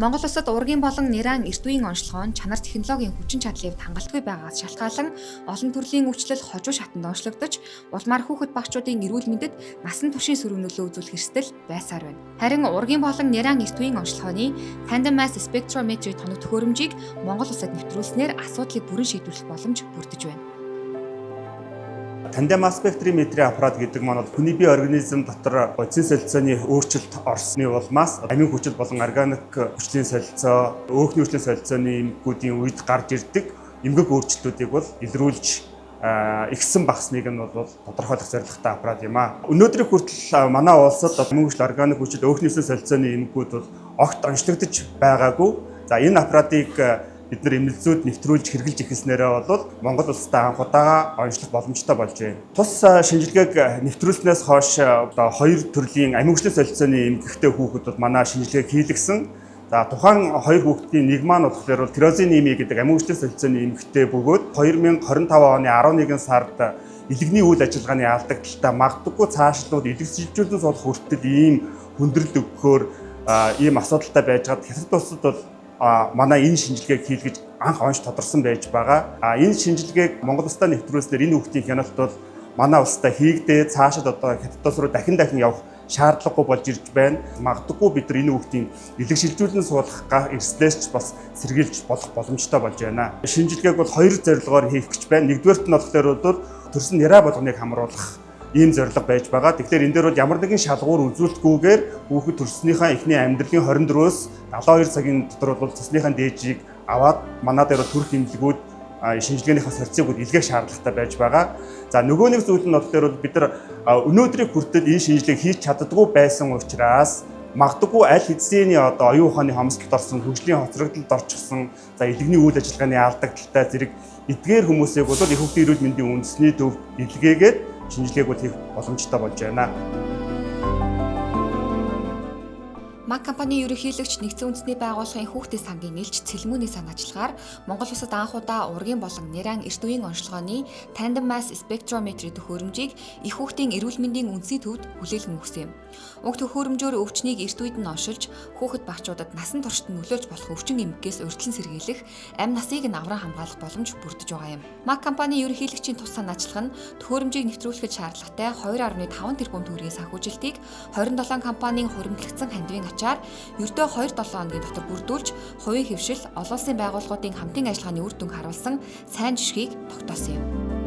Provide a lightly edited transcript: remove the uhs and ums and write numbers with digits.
Монгол улсад ургийн болон нэран эрт үеийн онцлогоо нь чанар технологийн хүчин чадлыг хангалтгүй байгаагаас шалтгаалan олон төрлийн өвчлөл хожуу шатанд онцлогдож, улмаар хүүхэд багчуудын эрүүл мэндэд насан туршийн сөрөг нөлөө үзүүлэх эрсдэл байсаар байна. Харин ургийн болон нэран эрт үеийн онцлогооны tandem mass spectrometry тоног төхөөрөмжийг Монгол улсад нэвтрүүлснээр асуудлыг бүрэн шийдвэрлэх боломж бүрдэж байна. Tandem mass spectrometry аппарат гэдэг маань бол хүний бие организм дотор бодисын солилцооны өөрчлөлт орсны улмаас амин хүчил болон органик хүчлийн солилцоо, өөхний хүчлийн солилцооны эмгэгүүдийн үед гарч ирдэг эмгэг өөрчлөлтүүдийг бол илрүүлж ихсэн багсныг нь бол тодорхойлох зорилготой аппарат юм аа. Өнөөдрийг хүртэл манай улсад амин хүчил, органик хүчил, өөхний хүчлийн солилцооны эмгэгүүд бол огт онцлогдож байгаагүй. За, энэ аппаратыг бид нар эмнэлзүүд нэвтрүүлж хэрэглэж эхэлснээрээ бол Монгол улстай анх удаага онцлох боломжтой болж байна. Тус шинжилгээг нэвтрүүлснээс хойш одоо хоёр төрлийн амин хүчлийн солилцооны эмгэгтэй хүүхэд бол манай шинжилгээг хийлгэсэн. За, тухайн хоёр хүүхдийн нэг маань болохоор бол тирозинемия гэдэг амин хүчлийн солилцооны эмгэгтэй бөгөөд 2025 оны 11 сард элэгний үйл ажиллагааны алдагдaltaй, магадгүй цаашлууд элэгсэлжүүлэн суулгах хүртэл ийм хүндрэл өгөхөөр ийм асуудалтай байж байгаад Хятад улсад бол манай энэ шинжилгээг хийлгэж анх онш тодорсон байж байгаа. А энэ шинжилгээг Монгол улстай нэвтрүүлснээр энэ хүүхдийн хяналт бол манай улстай хийгдээ, цаашид одоо Хятад улс руу дахин дахин явах шаардлагагүй болж ирж байна. Магадгүй бид нар энэ хүүхдийн элэг шилжүүлэн суулгах эрсдлээс ч бас сэргийлж болох боломжтой болж байна. Шинжилгээг бол хоёр зорилгоор хийх гэж байна. Нэгдүгээрт нь болохоор бол төрсөн нэраа болгоныг хамруулах ийм зорилго байж байгаа. Тэгэхээр энэ дээр бол ямар нэгэн шалгуур үзүүлэлтгүйгээр хүүхэд төрснийхээ эхний амьдралын 24-өөс 72 цагийн дотор бол цэцнийхээ дээжийг аваад манай дээр бол төрөх эмнэлгүүд шинжилгээнийхээ сорьцыг бол илгээх шаардлагатай байж байгаа. За, нөгөө нэг зүйл нь болохоор бид нар өнөөдрийг хүртэл энэ шинжилгээг хийж чаддаггүй байсан учраас магадгүй аль хэдийн одоо оюун ухааны хомсдолд орсон, хөгжлийн хоцрогдолд орчихсон, за, элэгний үйл ажиллагааны алдагдaltaй зэрэг эдгээр хүмүүсийг бол эх хүүхдийн эрүүл мэндийн үндэсний төв илгээгээд шинжилгээг бол хийх боломжтой болж байна. МАК компани ерөнхийлөгч, Нэгдсэн үндэсний байгууллагын хүүхдийн сангийн элч Цэлмүүний санаачлагаар Монгол улсад анх удаа ургийн болон нэран эрт үеийн онцлогооны tandem mass spectrometry төхөөрөмжийг эх хүүхдийн эрүүл мэндийн үндэсний төвд хүлээлгэн өгсөн юм. Уг төхөөрөмжөөр өвчнийг эрт үед нь оншилж, хүүхэд багчуудад насан туршид нөлөөлж болох өвчин эмгэгээс урьдчилан сэргийлэх, амь насыг нь авран хамгаалах боломж бүрдэж байгаа юм. МАК компани ерөнхийлөгчийн тус санаачлах нь төхөөрөмжийг нэвтрүүлэхэд шаардлагатай 2.5 тэрбум төгрөгийн санхүүжилтийг 27 компанийн хуримтлагдсан хандивын ачаар ердөө 2-7 хоногийн дотор бүрдүүлж, хувийн хэвшил, олон улсын байгууллагуудын хамтын ажиллагааны үр дүнг харуулсан сайн жишгийг тогтоосон юм.